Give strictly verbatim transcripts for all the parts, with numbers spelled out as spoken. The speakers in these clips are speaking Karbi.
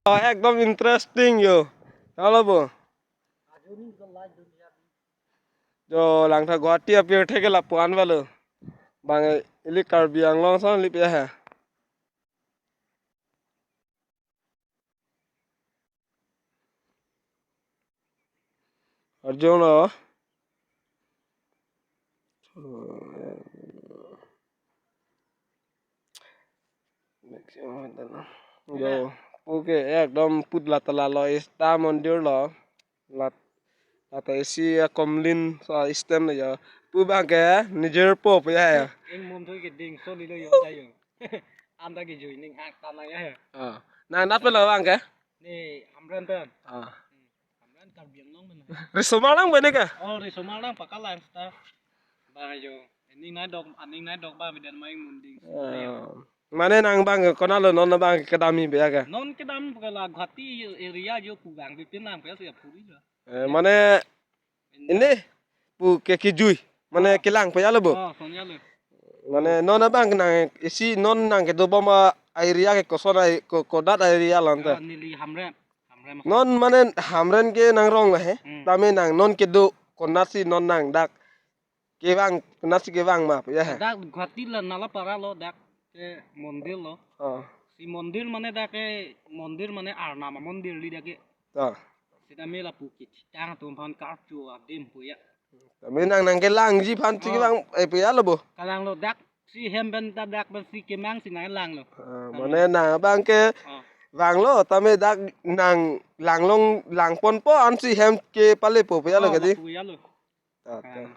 Oh, ekdom interesting yo. Halo bo. Jo, langtha Guwahati apirthe ke lapu-an valo. Bang ili Karbi Anglong ason ili pi ahe. Arjun lo. Jo, pu ke ekdom put la ta lalo ista mondir lo. Lat, lata isi akomlin so isten lo jo. Pu bang ke nijirpo pu ya ya. Ing mum thu ke ding so lilo yo ta yo. Anta ke jui ning hak ta na ya. Ah. Na na pe lo bang ke? Ni Hamren pen. Ah. Hmm. Hamren Karbi Anglong pen. Risomar lang bene ka? Oh, risomar lang pakal lang sta. Bang jo. Aning nai dok, aning nai dok ba bidan mai munding. Ah. Mane nang bang konat lo non bang kedam hi be ya ka? Non kedam ke la Guwahati area jo pu bang pipin lang pe ya puri jo. Eh, mane ini pu ke kijui. Mane kelang pu ya lo bo. Oh, son ya lo. Mane non abang nang isi non nang kedobom a area ke koson ai ko kodat area lo anta. Ah, neli Hamren. Hamren. Non mane Hamren ke nang rong la he. Hmm. Tame nang non kedo konatsi non nang dak kevang, konatsi kevang ma pu ya he. Dak Guwahati la Nalapara lo dak ke mondir lo. Oh. Si mondir mane dak ke mondir mane Arnam amondir li dak ke. Oh. Sitame lapu kechitang atum aphan karcho adim pu ya. Tame nang nang kelangji aphansi kevang eh pu ya lo bo. Kalang lo dak si hem pen ta dak pen si kemang si nang lang lo. Ah, mane nang abang ke vang lo tame dak nang langlong langponpo ansi hem ke palepo pu ya lo. Oh, kedi. Lapu ya lo. Ta, ta. Ah.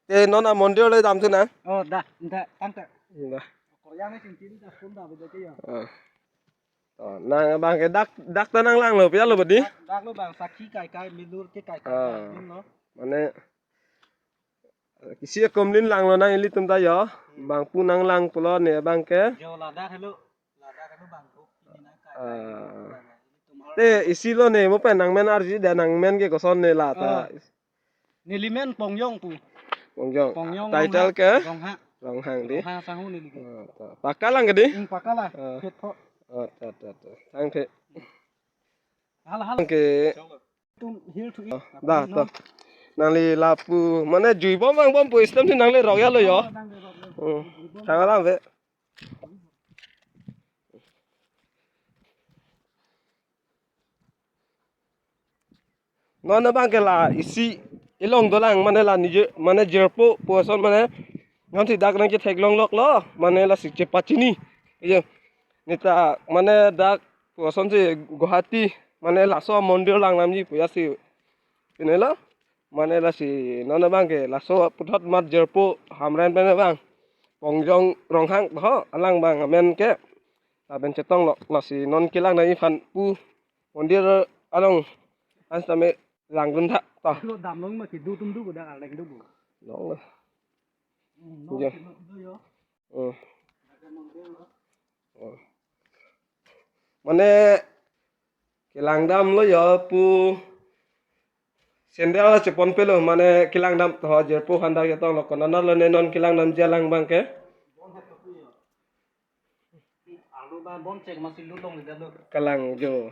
Te non amondir le dam thu na? Oh, da, da, tangte. Da. Koryang ni sing tin da phone da beda ke ya. Ah. To, nang abang ke dak, dak ta nang lang lo pu ya lo bedi? Dak, dak lo bang sakhi kai kai, milur ke kai kai, ah, kai, lo. Mane isi akomlin lang lo nang ilitum ta yo. Hmm. Bang pu nang lang pulo ne abang ke. Jo ladak helo. Ladak helo bang ko. Ini nang kai kai. Ah. Ilitum har. Te isi lo ne mo pen nang men arji da nang men ke koson ne la ta. Ah. Neli men Pongjong pu. Pongjong. Pongjong. Title Ronghang ke? Ronghang. Ronghang di. Ronghang sahu neli ke. Ah, ta. Paka lang kedi? Ing paka la. Ah. Phet pho. Oh, ta, ta, ta. Tangte. Hal hal. Ke. Tum hill to eat. Oh, da, to. Nangli lapu. Mane jui bom vang bom pu istem si nangli rok ya lo yo. Oh, nangli rok lo. Hmm. Jui bom. Thang alam ve. Non abang ke la isi ilong dolang mane la nije mane jirpo pu ason mane non si dak nang chetheklong lok lo mane lasi chepachini. Iya. Neta mane dak pu ason si Guwahati mane laso mondir lang namji pu ya si. Pine lo mane lasi non abang ke laso puthot mat jirpo Hamren pen abang. Pongjong Ronghang ho alang bang amen ke. Lapen chetong lo lasi non kelang nangji aphan pu mondir along an sitame langdun tha ta. Lo damlong ma kedo atum do dak arleng do. Long lo. Hmm, no, ya. Kedo do yo. Hmm. Ada mondir lo. Oh. Mane kelang damlo yo pu sandal chepon pelo mane kelang dam to jirpo aphan dak chetong lo konat lo ne non kelang damji alang bang ke. Arlo ba bom chek masi lut long le lo. Kalang jo.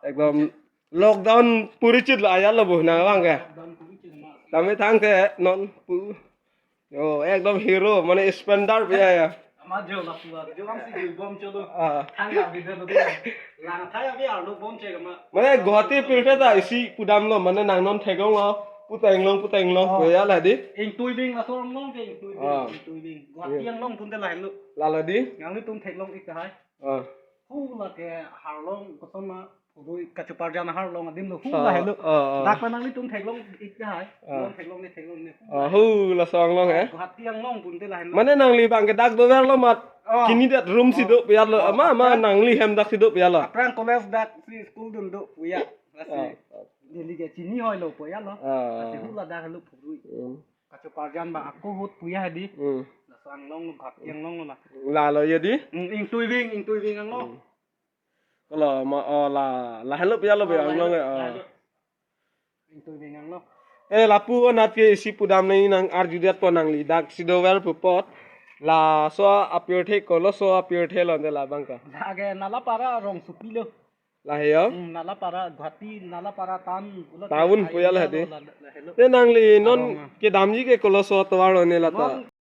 Ekdom lockdown puri chit lo ayat lo bo nang abang ke. Lockdown puri chit ma. Tame thangte non pu. Yo, ekdom hero mane spender pu ya ya. Ama jo lapu a. Jo ang si bom cholo. Ah. Thang ya video lo. Langtha ya bi arlo bom chek ma. Mane Guwahati pirthe ta isi pudam lo mane nang non theklong lo. Puteng long, puteng long, oh, pu ya la di. Ingtuibing laso long ke Ingtuibing, ah, Ingtuibing. Guwahati, yeah, anglong pun te lahelo. Lalo di. Nanglitum theklong ik tahai. Ah. Hu la ke harlong koson ma phurui kachoparjan harlong adim lo hu, ah, lahelo. Ah, ah. Dak pa nanglitum theklong ik tahai. Ah. Long theklong ne theklong ne. Ah, hu laso anglong eh. Guwahati anglong pun te lahelo. Mane nangli bang ke dak dover lo mat. Ah. Kini dak room si do piat lo. Ah, ama ama aphrang nangli hem dak si do piat lo. Aphrang college dak si school dun do puya. Lasi, ah, ah, neli ke chini hoi lo puya lo. Ah. Lasi hu ladak helo phurui. Hmm. Kachoparjan bang ako ahut puya hedi. Hmm. Laso anglong lo Guwahati anglong lo la. Lalo ya di? Hmm, Ingtuibing, Ingtuibing anglong. Hmm. Kolo ma, oh, la, lahelo piat lo be, oh, anglong lahelo, ya, oh, lahelo. Ingtuibing anglong. Eh, lapu anat ke isi pudam nangji nang arju det po nangli dak si dover pu apot. Laso apirthe koloso apirthe lo ante labang ke. Lake Nalapara rongsopi lo. Lahei yo. Hmm, Nalapara, Guwahati, Nalapara town, pulo town ayo puya ya lahei de. Lo, la, la, lahelo. Te nangli non arong, ah, kedamji ke koloso atovar lo ne lata? Non